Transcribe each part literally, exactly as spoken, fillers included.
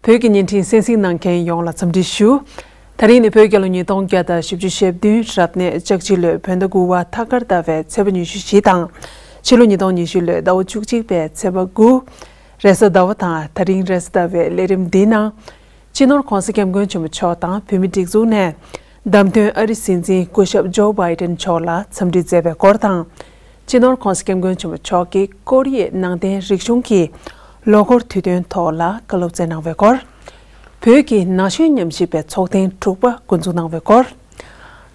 བོད་ཀྱི་བརྙན་འཕྲིན་གསན་གཟིགས་གནང་མཁན་ཡོངས་ལ་འཚམས་འདྲི་ཞུ། ད་རིང་ནི་བོད་རྒྱལ་ལོ་ཉིས་སྟོང་བརྒྱ་དང་བཞི་བཅུ་ཞེ་བདུན་རབ་གནས་ལྕགས་བྱི་ལོའི་བོད་ཟླ་དགུ་པ་ཐ་སྐར་ཟླ་བའི་ཚེས་པ་ཉི་ཤུ་བཞི་དང་། ཕྱི་ལོ་ཉིས་སྟོང་ཉི་ཤུ་ལོའི་ཟླ་བ་བཅུ་གཅིག་པའི་ཚེས་པ་དགུ། རེས་གཟའ་ཟླ་བ་དང་། ད་རིང་རེས་གཟའ་ཟླ་བའི་ལས་རིམ་འདིའི་ནང་། སྤྱི་ནོར་༧གོང་ས་༧སྐྱབས་མགོན་ཆེན་པོ་མཆོག་དང་བོད་མིའི་སྒྲིག་འཛུགས་ནས་བདམས་ཐོན་ཨ་རིའི་སྲིད་འཛིན་སྐུ་ཞབས་ཇོ་བྷའི་ཏིན་མཆོག་ལ་འཚམས་འདྲི་མཛད་པའི་སྐོར་དང་། སྤྱི་ནོར་༧གོང་ས་༧སྐྱབས་མགོན་ཆེན་པོ་མཆོག་གིས་ཀོ་རི་ཡའི་ནང་བསྟན་རིག་གཞུང་གི་ལོ་འཁོར་དུས་སྟོན་ཐོག་ལ་བཀའ་སློབ་སྩལ་གནང་བའི་སྐོར། བོད་ཀྱི་ན་གཞོན་ཉམས་ཞིབ་པའི་ཚོགས་ཐེངས་དྲུག་པ་འགོ་འཛུགས་གནང་བའི་སྐོར།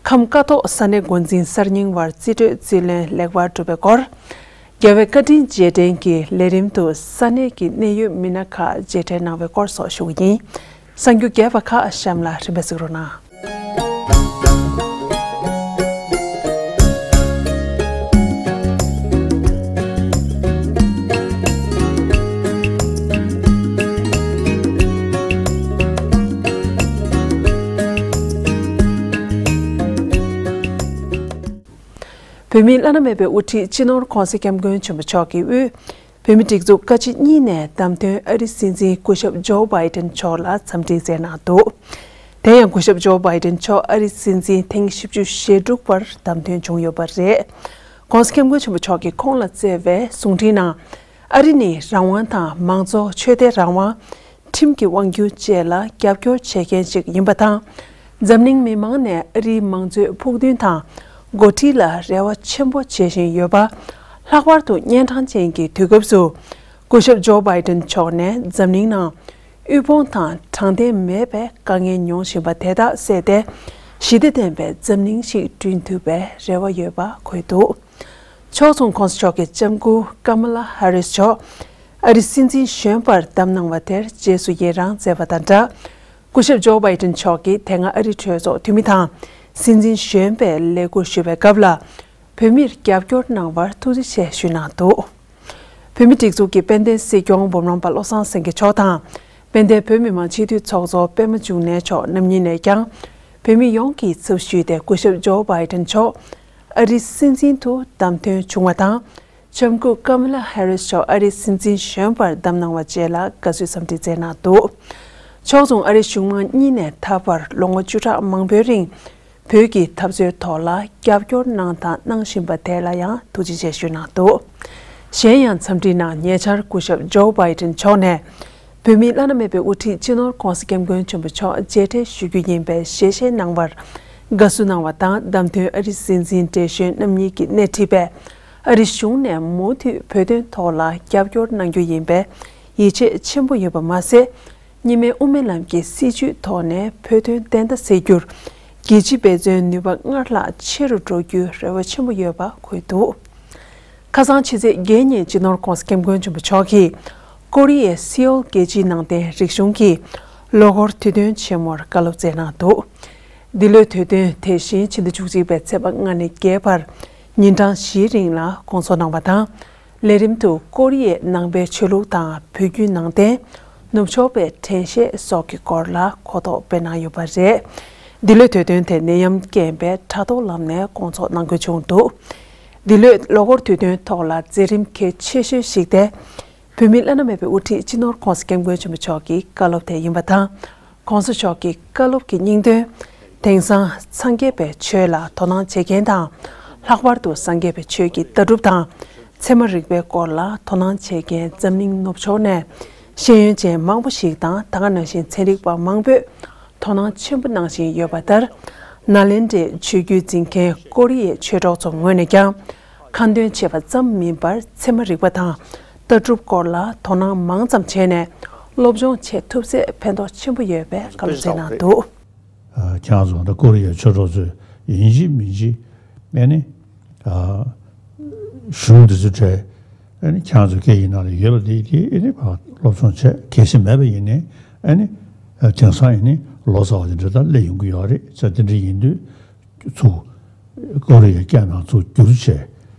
ཁམས་ཀ་ཐོག་ས་གནས་འགོ་འཛིན་གསར་རྙིང་བར་རྩིས་སྤྲོད་རྩིས་ལེན་ལེགས་པར་གྲུབ་པའི་སྐོར། རྒྱལ་བའི་བཀའ་དྲིན་རྗེས་དྲན་གྱི་ལས་རིམ་དུ་ས་གནས་ཀྱི་གནད་ཡོད་མི་སྣ་ཁག་མཇལ་འཕྲད་གནང་བའི་སྐོར་སོགས་ཞུ་གི་ཡིན། གསར་འགྱུར་རྒྱས་པ་ཁག་གཤམ་ལ་རིམ་པས་གཟིགས་རོགས་གནང་། བོད་མིའི་བླ་ན་མེད་པའི་དབུ་ཁྲིད་སྤྱི་ནོར་༧གོང་ས་༧སྐྱབས་མགོན་ཆེན་པོ་མཆོག་གི་དབུས། བོད་མིའི་སྒྲིག་འཛུགས་བཀའ་སྤྱི་གཉིས་ནས་བདམས་ཐོན་ཨ་རིའི་སྲིད་འཛིན་སྐུ་ཞབས་ཇོ་བྷའི་ཏིན་མཆོག་ལ་འཚམས་འདྲི་མཛད་གནང་འདུག་དེ་ཡང་སྐུ་ཞབས་ཇོ་བྷའི་ཏིན་མཆོག་ཨ་རིའི་སྲིད་འཛིན་ཐེངས་བཞི་བཅུ་ཞེ་དྲུག་པར་བདམས་ཐོན་བྱུང་ཡོད་པ་རེད། ༧གོང་ས་༧སྐྱབས་མགོན་ཆེན་པོ་མཆོག་གིས་ཁོང་ལ་བསྩལ་བའི་གསུང་འཕྲིན་ནང་། ཨ་རི་ནི་རང་དབང་དང་མང་གཙོ་ཆོས་དད་རང་དབང་། ཁྲིམས་ཀྱི་དབང་སྒྱུར་བཅས་ལ་རྒྱབ་སྐྱོར་བྱེད་མཁན་ཞིག་ཡིན་པ་དང་། འཛམ་གླིང་མི་མང་ནས་ཨ་རིའི་མང་གཙོའི་ཕུགས་འདུན་དང་འགོ་ཁྲིད་ལ་རེ་བ་ཆེན་པོ་བྱེད་བཞིན་ཡོད་པ། ལྷག་པར་དུ་གཉན་འཕྲང་ཅན་གྱི་དུས་སྐབས་སུ། སྐུ་ཞབས་ཇོ་བྷའི་ཏིན་མཆོག་ནས་འཛམ་གླིང་ནང་དབུལ་ཕོངས་དང་དྲང་བདེན་མེད་པའི་དཀའ་ངལ་མྱོང་བཞིན་པ་དེ་དག་བསལ་ཏེ། ཞི་བདེ་ལྡན་པའི་འཛམ་གླིང་ཞིག་བསྐྲུན་ཐུབ་པའི་རེ་བ་ཡོད་པ་འཁོད་འདུག་ཕྱོགས་མཚུངས་༧གོང་ས་མཆོག་གི་ལྕམ་སྐུ་ཀ་མ་ལ་ཧ་རིས་མཆོག་ཨ་རིའི་སྲིད་འཛིན་གཞོན་པར་བདམས་གནང་བ་དེར་རྗེས་སུ་ཡི་རངས་མཛད་པ་དང་སྦྲགས། སྐུ་ཞབས་ཇོ་བྷའི་ཏིན་མཆོག་གིས་དེ་སྔ་ཨ་རིའི་གྲོས་ཚོགས་འཐུས་མི་དང་སྲིད་འཛིན་གཞོན་པའི་ལས་འཁུར་ཞུ་བའི་སྐབས་ལ། བོད་མིར་རྒྱབ་སྐྱོར་གནང་བར་ཐུགས་རྗེ་ཆེ་ཞུས་གནང་འདུག་བོད་མིའི་སྒྲིག་འཛུགས་ཀྱི་དཔལ་ལྡན་སྲིད་སྐྱོང་འབུམ་རམས་པ་བློ་བཟང་སེང་གེ་མཆོག་དང་། དཔལ་ལྡན་བོད་མི་མང་སྤྱི་འཐུས་ཚོགས་གཙོ་པད་མ་འབྱུང་གནས་མཆོག་རྣམ་གཉིས་ནས་ཀྱང་། བོད་མི་ཡོངས་ཀྱི་ཚབ་ཞུས་ཏེ་སྐུ་ཞབས་ཇོ་བྷའི་ཏིན་མཆོག་ཨ་རིའི་སྲིད་འཛིན་དུ་བདམས་ཐོན་བྱུང་བ་དང་། ལྕམ་སྐུ་ཀ་མ་ལ་ཧེ་རིས་མཆོག་ཨ་རིའི་སྲིད་འཛིན་གཞོན་པར་བདམས་གནང་བ་བཅས་ལ་དགའ་བསུའི་འཚམས་འདྲི་མཛད་གནང་འདུག་ཕྱོགས་མཚུངས་ཨ་རིའི་གཞུང་མང་གཉིས་ནས་ད་བར་ལོ་ངོ་བཅུ་ཕྲག་མང་པོའི་རིང་། བོད་ཀྱི་འཐབ་རྩོད་ཐོག་ལ་རྒྱབ་སྐྱོར་གནང་དང་གནང་བཞིན་པ་དེ་ལ་ཡང་ཐུགས་རྗེ་ཆེ་ཞུས་གནང་འདུག་གཞན་ཡང་འཚམས་འདྲིའི་ནང་ཉེ་ཆར་སྐུ་ཞབས་ཇོ་བྷའི་ཏིན་མཆོག་ནས། བོད་མིའི་བླ་ན་མེད་པའི་དབུ་ཁྲིད་སྤྱི་ནོར་༧གོང་ས་༧སྐྱབས་མགོན་ཆེན་པོ་མཆོག་མཇལ་འཕྲད་ཞུ་རྒྱུ་ཡིན་པའི་ཞལ་བཞེས་གནང་བར་དགའ་བསུ་གནང་བ་དང་། བདམས་ཐོན་ཨ་རིའི་སྲིད་འཛིན་བགྲེས་གཞོན་རྣམ་གཉིས་ཀྱིས་སྣེ་ཁྲིད་པའི་ཨ་རིའི་གཞུང་ནས་མུ་མཐུད་བོད་དོན་ཐོག་ལ་རྒྱབ་སྐྱོར་གནང་རྒྱུ་ཡིན་པའི་ཡིད་ཆེས་ཆེན་པོ་ཡོད་པ་མ་ཟད། གཉིས་སྨན་དབུ་མའི་ལམ་གྱི་སྲིད་བྱུས་ཐོག་ནས་བོད་དོན་བདེན་མཐའ་གསལ་རྒྱུར། རྒྱལ་སྤྱིའི་འབད་བརྩོན་ནུས་པ་སྔར་ལྷག་ཆེ་རུ་འགྲོ་རྒྱུའི་རེ་བ་ཆེན་པོ་ཡོད་པ་འཁོད་འདུག་ཁ་སང་ཕྱི་ཚེས་བརྒྱད་ཉིན་སྤྱི་ནོར་༧གོང་ས་༧སྐྱབས་མགོན་ཆེན་པོ་མཆོག་གིས་ཀོ་རི་ཡའི་སེའོལ་རྒྱལ་སྤྱིའི་ནང་བསྟན་རིག་གཞུང་གི་ལོ་འཁོར་དུས་སྟོན་ཆེན་མོར་བཀའ་སློབ་སྩལ་གནང་འདུག་འདི་ལོའི་དུས་སྟོན་དེ་བཞིན་ཕྱི་ཟླ་བཅུ་གཅིག་པའི་ཚེས་པ་ལྔ་ནས་བརྒྱད་བར་ཉིན་གྲངས་བཞིའི་རིང་ལ་སྐོང་ཚོགས་གནང་བ་དང་། ལས་རིམ་དུ་ཀོ་རི་ཡའི་ནང་པའི་ཆོས་ལུགས་དང་བོད་བརྒྱུད་ནང་བསྟན། ནུབ་ཕྱོགས་པའི་དྲན་ཤེས་སོགས་ཀྱི་སྐོར་ལ་གོ་རྟོགས་སྤེལ་གནང་ཡོད་པ་རེད། འདི་ལོའི་དུས་སྟོན་དེ་ནད་ཡམས་རྐྱེན་པས་དྲ་ཐོག་ལམ་ནས་སྐོང་ཚོགས་གནང་དགོས་བྱུང་འདུག་འདི་ལོའི་ལོ་འཁོར་དུས་སྟོན་ཐོག་ལ་མཛད་རིམ་གལ་ཆེ་ཤོས་ཤིག་དེ། བོད་མིའི་བླ་ན་མེད་པའི་དབུ་ཁྲིད་སྤྱི་ནོར་༧གོང་ས་༧སྐྱབས་མགོན་ཆེན་པོ་མཆོག་གི་བཀའ་སློབ་དེ་ཡིན་པ་དང་། ༧གོང་ས་མཆོག་གི་བཀའ་སློབ་ཀྱི་སྙིང་དོན། དེང་སང་སངས་རྒྱས་པའི་ཆོས་ལ་དོ་སྣང་བྱེད་མཁན་དང་། ལྷག་པར་དུ་སངས་རྒྱས་པའི་ཆོས་ཀྱི་ལྟ་གྲུབ་དང་། ཚད་མ་རིག་པའི་སྐོར་ལ་དོ་སྣང་བྱེད་མཁན་འཛམ་གླིང་ནུབ་ཕྱོགས་ནས་ཤེས་ཡོན་ཅན་མང་པོ་ཞིག་དང་། ད་ག་ནང་བཞིན་ཚན་རིག་པ་མང་པོས་དོ་སྣང་ཆེན་པོ་གནང་བཞིན་ཡོད་པ་ལྟར། ནཱ་ལེནྡྲའི་ཆོས་བརྒྱུད་འཛིན་མཁན་ཀོ་རི་ཡའི་ཆོས་གྲོགས་ཚོ་ངོས་ནས་ཀྱང་། ཁ་འདོན་བྱས་པ་ཙམ་མིན་པར་ཚད་མ་རིག་པ་དང་ལྟ་གྲུབ་སྐོར་ལ་དོ་སྣང་མང་ཙམ་བྱས་ནས་སློབ་སྦྱོང་བྱེད་ཐུབ་ཚེ་ཕན་ཐོགས་ཆེན་པོ་ཡོད་པའི་བཀའ་སློབ་སྩལ་གནང་འདུག་ཁྱེད་རང་ཚོ་ད་ཀོ་རི་ཡའི་ཆོས་གྲོགས་ཚོས་ཡིན་གཅིག་མིན་གཅིག་ཨེ་ནི་གཞུང་འདི་ཚོ་གྲས་ཨེ་ནི་ཁྱེད་རང་ཚོ་སྐད་ཡིག་ནང་ལ་ཡོད་པ་འདི་དེ་ཨེ་ནི་སློབ་སྦྱོང་བྱས། གལ་སྲིད་མེད་པ་ཡིན་ནའི་ཨེ་ནི་དེང་སང་ཨེ་ནི་ལོ་ཙཱ་བ་དེ་འདྲ་ད་སླེབས་ཡོང་གི་ཡོད་རེད། ཙང་དེ་འདྲ་ཡིན་དུས། ཚུར་ཀོ་རི་ཡའི་སྐད་ནང་ཚུར་བསྒྱུར་བྱས།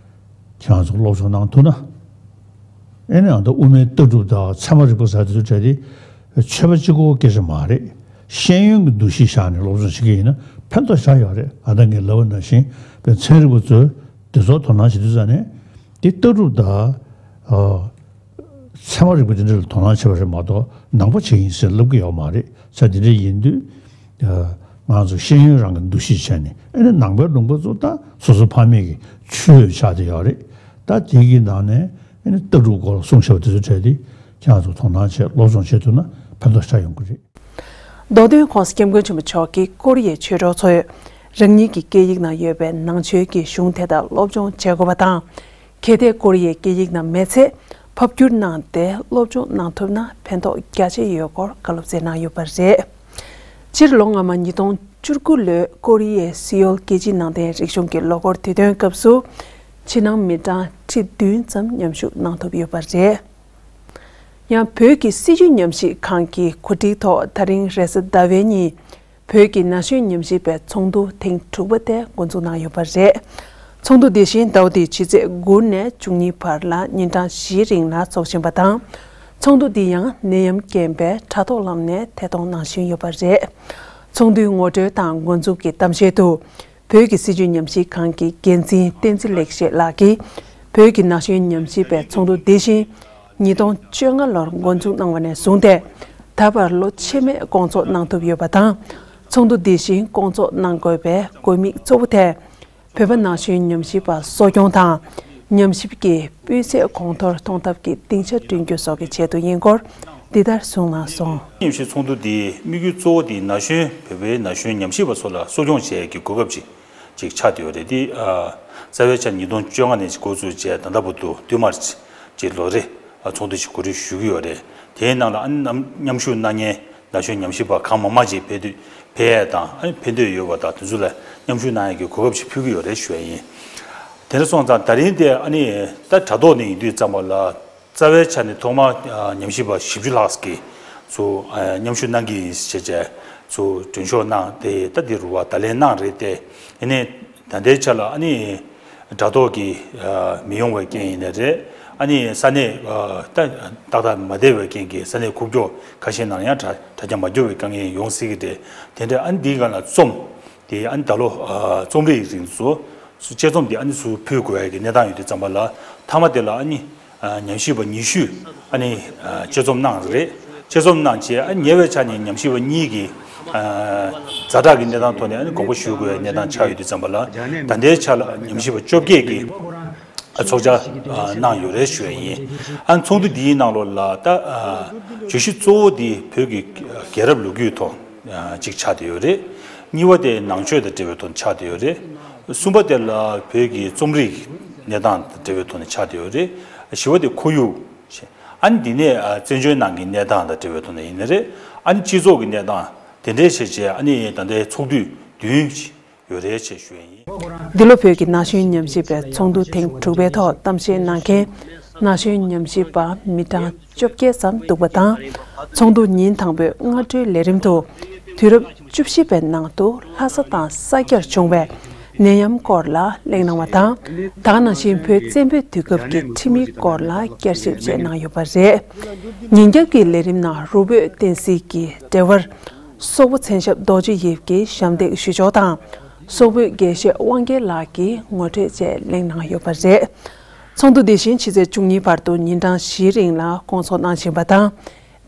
ཁྱེད་རང་ཚོ་སློབ་སྦྱོང་གནང་ཐུབ་ན། ཨེ་ནི་ཨ་ད་དབུ་མའི་ལྟ་གྲུབ་དང་ཚད་མ་རིག་པ་ཟེར་དེ་ཚོ་གྲས་དེ་ཆོས་པ་གཅིག་པོའི་སྐད་ཆ་མ་རེད། ཤེས་ཡོན་གྱི་འདུ་ཤེས་བཞག་ནས་སློབ་སྦྱོང་བྱེད་ཀྱི་ཡིན་ན་ཕན་ཐོགས་ཞེ་དྲག་ཡོད་རེད། ཨ་ད་ངས་ལབ་པ་ནང་བཞིན་པའི་ཚན་རིག་པ་ཚོས་དེ་ཚོར་དོ་སྣང་བྱེད་དུས་ཙང་ནས་དེ་ལྟ་གྲུབ་དང་། ཨ། ཚད་མ་རིག་པ་དེ་འདྲ་ལ་དོ་སྣང་བྱེད་པ་རེད་མ་གཏོགས་ནང་པ་བྱེད་ཀྱི་ཡིན་ཟེར་ལབ་ཀྱི་ཡོད་མ་རེད། ས་དེ་འདྲ་ཡིན་དུས། ང་ཚོ་ཤེས་ཡོན་རང་གི་འདུ་ཤེས་བྱས་ནས་ཨ་ནི་ནང་པའི་ལུང་པ་ཚོ་དང་སོ་སོ་ཕ་མེས་ཀྱི་ཆོས་ཆགས་བསྡད་ཡོད་རེད། ད་དེ་གི་ནང་ནས་ཨ་ནི་ལྟ་གྲུབ་སྐོར་གསུངས་བཞག་པ་དེ་ཚོ་གྲས་དེ་ཁྱེད་རང་ཚོ་དོ་སྣང་བྱས་སློབ་སྦྱོང་བྱེད་ཐུབ་ན་ཕན་ཐོགས་ཆགས་ཡོང་གི་རེད། མདོ་དོན་༸གོང་ས་༸སྐྱབས་མགོན་ཆེན་པོ་མཆོག་གིས་ཀོ་རི་ཡའི་ཆོས་གྲོགས་ཚོས་རང་ཉིད་ཀྱི་སྐད་ཡིག་ནང་ཡོད་པའི་ནང་ཆོས་ཀྱི་གཞུང་དེ་དག་སློབ་སྦྱོང་བྱེད་དགོས་པ་དང་། གལ་ཏེ་ཀོ་རི་ཡའི་སྐད་ཡིག་ནང་མེད་ཚེ་ཕབ་བསྒྱུར་གནང་སྟེ་སློབ་སྦྱོང་གནང་ཐུབ་ན་ཕན་ཐོགས་རྒྱ་ཆེ་ཡོད་སྐོར་བཀའ་སློབ་སྩལ་གནང་ཡོད་པ་རེད། སྤྱིར་ལོ་སྔ་མ་ཉིས་སྟོང་བཅུ་དགུ་ལོའི་ཀོ་རི་ཡའི་སི་ཡོལ་རྒྱལ་སྤྱིའི་ནང་བསྟན་རིག་གཞུང་གི་ལོ་འཁོར་དུས་སྟོན་སྐབས་སུ་ཕྱི་ནང་མི་གྲངས་ཁྲི་བདུན་ཙམ་མཉམ་ཞུགས་གནང་ཐུབ་ཡོད་པ་རེད། ཡང་བོད་ཀྱི་སྲིད་བྱུས་ཉམས་ཞིབ་ཁང་གིས་གོ་སྒྲིག་ཐོག་ད་རིང་རེས་གཟའ་ཟླ་བའི་ཉིན་བོད་ཀྱི་ན་གཞོན་ཉམས་ཞིབ་པའི་ཚོགས་འདུ་ཐེངས་དྲུག་པ་དེ་འགོ་འཛུགས་གནང་ཡོད་པ་རེད། ཚོགས་འདུ་འདི་བཞིན་ཟླ་བ་འདིའི་ཕྱི་ཚེས་དགུ་ནས་བཅུ་གཉིས་བར་ལ་ཉིན་གྲངས་བཞིའི་རིང་ལ་འཚོགས་བཞིན་པ་དང་། ཚོགས་འདུ་འདི་ཡང་ནད་ཡམས་རྐྱེན་པས་དྲ་ཐོག་ལམ་ནས་ཐད་གཏོང་གནང་བཞིན་ཡོད་པ་རེད། ཚོགས་འདུའི་ངོ་སྤྲོད་དང་འགོ་འཛུགས་ཀྱི་གཏམ་བཤད་དུ། བོད་ཀྱི་སྲིད་བྱུས་ཉམས་ཞིབ་ཁང་གི་འགན་འཛིན་བསྟན་འཛིན་ལེགས་བཤད་ལགས་ཀྱིས། བོད་ཀྱི་ན་གཞོན་ཉམས་ཞིབ་པའི་ཚོགས་འདུ་འདི་བཞིན་ཉིས་སྟོང་བཅོ་ལྔ་ལོར་འགོ་འཛུགས་གནང་བ་ནས་བཟུང་སྟེ། ད་བར་ལོ་ཕྱེད་མས་སྐོང་ཚོགས་གནང་ཐུབ་ཡོད་པ་དང་། ཚོགས་འདུ་འདི་བཞིན་སྐོང་ཚོགས་གནང་དགོས་པའི་དགོས་དམིགས་གཙོ་བོ་དེ། བོད་པ་ན་གཞོན་ཉམས་ཞིབ་པ་གསོ་སྐྱོང་དང་། ཉམས་ཞིབ་ཀྱི་སྤུས་ཚད་གོང་མཐོར་གཏོང་ཐབས་ཀྱི་སྡིངས་ཆ་བསྐྲུན་རྒྱུ་སོགས་ཀྱི་ཆེད་དུ་ཡིན་སྐོར་འདི་ལྟར་གསུངས་གནང་སོང་། ཉམས་ཞིབ་ཚོགས་འདུ་འདིའི་དམིགས་ཡུལ་གཙོ་བོ་དེ་ན་གཞོན་བོད་པའི་ན་གཞོན་ཉམས་ཞིབ་པ་ཚོ་ལ་གསོ་སྐྱོང་བྱེད་ཡས་ཀྱི་གོ་སྐབས་ཅིག་ཅིག་ཆགས་བསྡད་ཡོད་རེད། དེ་ཨ་རྩ་བའི་ཆ་ཉིས་སྟོང་བཅོ་ལྔ་ནས་འགོ་བཙུགས་བྱས་ད་ལྟ་བར་དུ་བསྟུད་མར་ཅིག་ལོ་རེ་ཨ་ཚོགས་འདུ་ཞིག་གོ་སྒྲིག་ཞུ་གི་ཡོད་རེད། དེའི་ནང་ལ་ཨ་ནི་མཉམ་ཞུགས་གནང་མཁན་ན་གཞོན་ཉམས་ཞིབ་པ་གང་མང་མང་ཅིག་ཕེབས་དུས་ཕེབས་ཡས་དང་ཨ་ནི་ཕན་འདོད་ཡོད་པ་དང་དེ་ཚོ་ལ་མཉམ་ཞུགས་གནང་ཡས་ཀྱི་གོ་སྐབས་ཅིག་ཕུལ་གི་ཡོད་རེད་ཞུ་ཡས་ཡིན། དེ་འདྲ་སོང་ཙང་ད་རིང་དེ་ཨ་ནི་ད་དྲ་ཐོག་ནས་ཡིན་དུས་ཙམ་པ་ལ། རྩ་བའི་ཆ་ནས་ཐོག་མར་ཨ་ཉམས་ཞིབ་པ་བཞི་བཅུ་ལྷག་ཅིག་གིས་ཚུར་ཨ་མཉམ་ཞུགས་གནང་གི་ཡིན་ཞེས་བྱས་ཚུར་མགྲོན་ཤོག་གནང་སྟེ་ད་འདི་རུ་བ་བརྡ་ལན་གནང་རེད་དེ། ཡིན་ནའི་ད་ལྟའི་ཆ་ལ་ཨ་ནི་དྲ་ཐོག་གི་ཨ་མི་ཡོང་བའི་རྐྱེན་ཡིན་ནའི་རེད། ཨ་ནི་ས་གནས་ཨ་ད་ཏག་ཏག་མ་བསྡད་པའི་རྐྱེན་གྱིས་ས་གནས་ཁུག་ཀྱོག་ཁ་ཤས་ནང་ཡང་དྲ་དྲ་རྒྱ་མ་འགྱུར་བའི་དཀའ་ངལ་ཡོང་སྲིད་ཀྱི་རེད། དེ་འདྲ་ཨ་ནི་འདིའི་སྒང་ལ་རྩོམ་དེ་ཨ་ནི་ད་ལོ་ཨ་རྩོམ་རིག་རིག་འཛིན་ཚོ། དཔྱད་རྩོམ་འདི་ཨ་ནི་ཚུར་ཕུལ་དགོས་ཡ་གི་གནས་སྟངས་ཡོད་དུས་ཙམ་པ་ལ་མཐའ་མ་དེ་ལ་ཨ་ནི་ཨ་ཉམས་ཞིབ་པ་ཉི་ཤུས་ཨ་ནི་ཨ་དཔྱད་རྩོམ་གནང་རེད། དཔྱད་རྩོམ་གནང་རྗེས་ཨ་ཉེ་བའི་ཆ་ནས་ཉམས་ཞིབ་པ་གཉིས་ཀྱིས་ཨ་ཛ་དྲག་གི་གནས་སྟངས་ཐོག་ནས་ཨ་ནི་དགོངས་པ་ཞུ་དགོས་ཡ་གནས་སྟངས་ཆགས་ཡོད་དུས་ཙམ་པ་ལ་ད་ལྟའི་ཆ་ལ་ཉམས་ཞིབ་པ་བཅོ་བརྒྱད་ཀྱིས་ཨ་ཚོགས་བཅར་ཨ་གནང་ཡོད་རེད་ཞུ་ཡ་ཡིན། ཨ་ཚོགས་འདུ་འདིའི་ནང་ལོགས་ལ་ད་ཨ་བརྗོད་གཞི་གཙོ་བོ་འདི་བོད་ཀྱི་རྒྱལ་རབས་ལོ་རྒྱུས་ཐོག་ཅིག་ཆགས་བསྡད་ཡོད་རེད། གཉིས་པ་དེ་ནང་ཆོས་དང་འབྲེལ་བའི་ཐོག་ནས་ཆགས་བསྡད་ཡོད་རེད། གསུམ་པ་དེ་ལ་བོད་ཀྱི་རྩོམ་རིག་གནས་སྟངས་དང་འབྲེལ་བའི་ཐོག་ནས་ཆགས་བསྡད་ཡོད་རེད། བཞི་པ་དེ་ཁོར་ཡུག་ཨ་ནི་འདི་ནས་ཨ་བཙན་བྱོལ་ནང་གི་གནས་སྟངས་དང་འབྲེལ་བའི་ཐོག་ནས་ཡིན་ནི་རེད། ཨ་ནི་སྤྱི་ཚོགས་ཀྱི་གནས་སྟངས་དེ་འདྲའི་བྱས་བྱས་ཨ་ནི་ད་ལྟའི་ཚོགས་དུས་བདུན་ཡོད་རེད་ཅེས་ཞུ་ཡ་ཡིན། འདི་ལོ་བོད་ཀྱི་ན་གཞོན་ཉམས་ཞིབ་པའི་ཚོགས་འདུ་ཐེངས་དྲུག་པའི་ཐོག་གཏམ་བཤད་གནང་མཁན་ན་གཞོན་ཉམས་ཞིབ་པ་མི་གྲངས་བཅོ་བརྒྱད་ཙམ་འདུག་པ་དང་། ཚོགས་འདུ་ཉིན་དང་པོའི་སྔ་དྲོའི་ལས་རིམ་དུ་དུས་རབས་བཅུ་བཞི་པའི་ནང་དུ་ལྷ་ས་དང་ས་སྐྱར་བྱུང་བའི་ནད་ཡམས་སྐོར་ལ་གླེང་གནང་བ་དང་། ད་ག་ནང་བཞིན་བོད་བཙན་པོའི་དུས་སྐབས་ཀྱི་ཁྲིམས་ཡིག་སྐོར་ལ་བསྐྱར་ཞིབ་བྱས་གནང་ཡོད་པ་རེད། ཉིན་རྒྱབ་ཀྱི་ལས་རིམ་ནང་རུ་བོད་བསྟན་སྲིད་ཀྱི་འབྲེལ་བར། སོག་པོ་མཚན་ཞབས་རྡོ་རྗེ་ཡིབ་ཀྱིས་ཞབས་འདེགས་ཞུ་ཕྱོགས་དང་། སོག་པོའི་དགེ་བཤེས་དབང་རྒྱལ་ལགས་ཀྱིས་ངོ་སྤྲོད་བཅས་གླེང་གནང་ཡོད་པ་རེད། ཚོགས་འདུ་འདི་བཞིན་ཕྱི་ཚེས་བཅུ་གཉིས་བར་དུ་ཉིན་གྲངས་བཞིའི་རིང་ལ་སྐོང་ཚོགས་གནང་བཞིན་པ་དང་།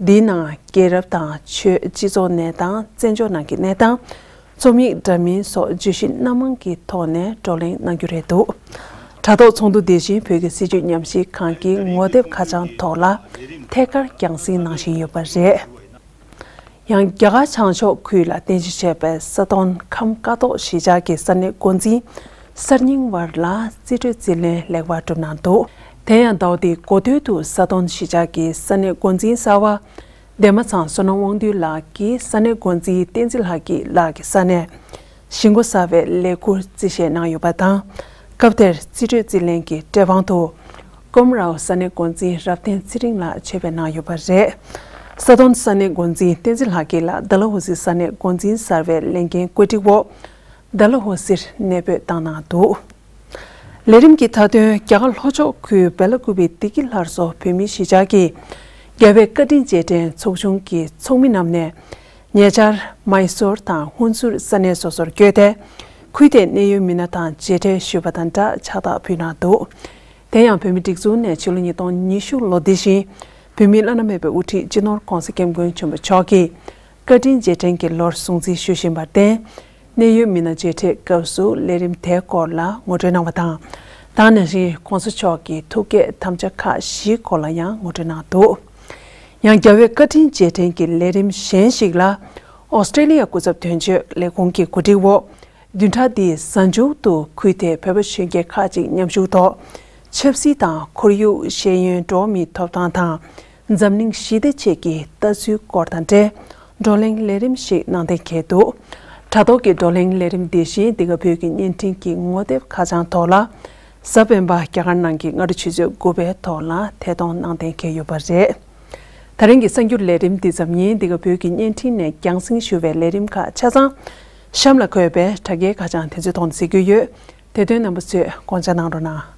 འདིའི་ནང་རྒྱལ་རབས་དང་ཆོས་སྤྱི་ཚོགས་གནས་སྟངས་བཙན་བྱོལ་ནང་གི་གནས་སྟངས། རྩོམ་ཡིག་འདྲ་མིན་སོགས་བརྗོད་གཞི་སྣ་མང་གི་ཐོག་ནས་བགྲོ་གླེང་གནང་རྒྱུ་རེད་འདུག་དྲ་ཐོག་ཚོགས་འདུ་འདི་བཞིན་བོད་ཀྱི་སྲིད་བྱུས་ཉམས་ཞིབ་ཁང་གི་ངོ་དེབ་ཁ་བྱང་ཐོག་ལ་ཐད་ཀར་རྒྱང་སྲིང་གནང་བཞིན་ཡོད་པ་རེད། ཡང་རྒྱ་གར་བྱང་ཕྱོགས་ཁུལ་ལ་རྟེན་གཞི་བྱས་པའི་ས་དོན་ཁམས་ཀ་ཐོག་གཞིས་ཆགས་ཀྱི་ས་གནས་འགོ་འཛིན་གསར་རྙིང་བར་ལ་རྩིས་སྤྲོད་རྩིས་ལེན་ལེགས་པར་གྲུབ་གནང་འདུག་དེ་ཡང་ཟླ་བ་འདིའི་འགོ་སྟོད་དུ་ས་དོན་གཞིས་ཆགས་ཀྱི་ས་གནས་འགོ་འཛིན་གསར་པ་འདན་མ་ཚང་བསོད་ནམས་དབང་འདུས་ལགས་ཀྱིས་ས་གནས་འགོ་འཛིན་བསྟན་འཛིན་ལྷ་སྐྱིད་ལགས་ཀྱི་ས་ནས་གཞིས་འགོ་གསར་པའི་ལས་འཁུར་རྩིས་བཞེས་གནང་ཡོད་པ་དང་། སྐབས་དེར་རྩིས་སྤྲོད་རྩིས་ལེན་གྱི་འབྲས་དཔང་དུ། ཀོམ་རའོ་ས་གནས་འགོ་འཛིན་རབ་བརྟན་ཚེ་རིང་ལགས་ཆེད་ཕེབས་གནང་ཡོད་པ་རེད། ས་དོན་ས་གནས་འགོ་འཛིན་བསྟན་འཛིན་ལྷ་སྐྱིད་ལགས་ཌལ་ཧོ་སི་ས་གནས་འགོ་འཛིན་གསར་པའི་ལས་འགན་བཀོད་སྒྲིག་འོག་ཌལ་ཧོ་སིར་གནས་སྤོས་བཏང་གནང་འདུག་ལས་རིམ་གྱི་མཐའ་དོན། རྒྱ་གར་ལྷོ་ཕྱོགས་ཁུལ་སྦེ་ལ་ཀུ་པའི་བདེ་སྐྱིད་སླར་གསོ་བོད་མིའི་གཞིས་ཆགས་ཀྱི་རྒྱལ་བའི་བཀའ་དྲིན་རྗེས་དྲན་ཚོགས་ཆུང་གི་ཚོགས་མི་རྣམས་ནས། ཉེ་ཆར་མའི་སོར་དང་ཧུན་སུར་ས་གནས་སོ་སོར་བསྐྱོད་དེ། ཁུལ་དེའི་གནད་ཡོད་མི་སྣ་དང་མཇལ་འཕྲད་ཞུས་པ་དང་སྦྲགས་ཕྱག་རྟགས་ཕུལ་གནང་འདུག་དེ་ཡང་བོད་མིའི་སྒྲིག་འཛུགས་ནས་ཕྱི་ལོ་ཉིས་སྟོང་ཉི་ཤུ་ལོ་འདི་བཞིན་ བོད་མིའི་བླ་ན་མེད་པའི་དབུ་ཁྲིད་སྤྱི་ནོར་༧གོང་ས་༧སྐྱབས་མགོན་ཆེན་པོ་མཆོག་གིས་བཀའ་དྲིན་རྗེས་དྲན་གྱི་ལོར་སྲུང་བརྩི་ཞུ་བཞིན་པར་བརྟེན། གནད་ཡོད་མི་སྣ་མཇལ་འཕྲད་སྐབས་སུ་ལས་རིམ་དེའི་སྐོར་ལ་ངོ་སྤྲོད་གནང་བ་དང་། ད་ནང་བཞིན་༧གོང་ས་མཆོག་གི་ཐུགས་བསྐྱེད་དམ་བཅའ་ཁག་བཞིའི་སྐོར་ལ་ཡང་ངོ་སྤྲོད་གནང་འདུག་ཡང་རྒྱལ་བའི་བཀའ་དྲིན་རྗེས་དྲན་གྱི་ལས་རིམ་གཞན་ཞིག་ལ། ཨོ་སི་ཀྲེ་ལི་ཡ་སྐུ་ཚབ་དོན་གཅོད་ལས་ཁུངས་ཀྱི་གོ་སྒྲིག་འོག་བདུན་ཕྲག་འདིའི་གཟའ་མཇུག་ཏུ་ཁུལ་དེའི་བོད་པ་གཞོན་སྐྱེས་ཁག་ཅིག་མཉམ་ཞུགས་ཐོག་ཆབ་སྲིད་དང་ཁོར་ཡུག་ཤེས་ཡོན་འགྲོ་བ་མིའི་ཐོབ་ཐང་དང་། འཛམ་གླིང་ཞི་བདེ་ཆེད་ཀྱི་ལྟ་ཚུལ་སྐོར་དང་འབྲེལ་བགྲོ་གླེང་ལས་རིམ་ཞིག་གནང་གཏན་འཁེལ་འདུག་དྲ་ཐོག་གི་བགྲོ་གླེང་ལས་རིམ་འདི་བཞིན་འདི་ག་བོད་ཀྱི་བརྙན་འཕྲིན་གྱི་ངོ་དེབ་ཁ་བྱང་ཐོག་ལ། གཟའ་སྤེན་པ་རྒྱ་གར་ནང་གི་སྔ་དྲོ་ཆུ་ཚོད་དགུ་པའི་ཐོག་ལ་ཐད་གཏོང་གནང་གཏན་འཁེལ་ཡོད་པ་རེད། ད་རིང་གི་གསར་འགྱུར་ལས་རིམ་འདི་ཙམ་ཡིན། འདི་ག་བོད་ཀྱི་བརྙན་འཕྲིན་ནས་རྒྱང་སྲིང་ཞུ་བའི་ལས་རིམ་ཁག་ཆ་ཚང་གཤམ་ལ་འཁོད་པའི་དྲ་རྒྱའི་ཁ་བྱང་དེ་ཚོའི་ཐོག་ནས་གཟིགས་རྒྱུ་ཡོད། དེ་དོན་རྣམ་པ་ཚོས་དགོངས་འཇགས་གནང་རོགས་གནང་།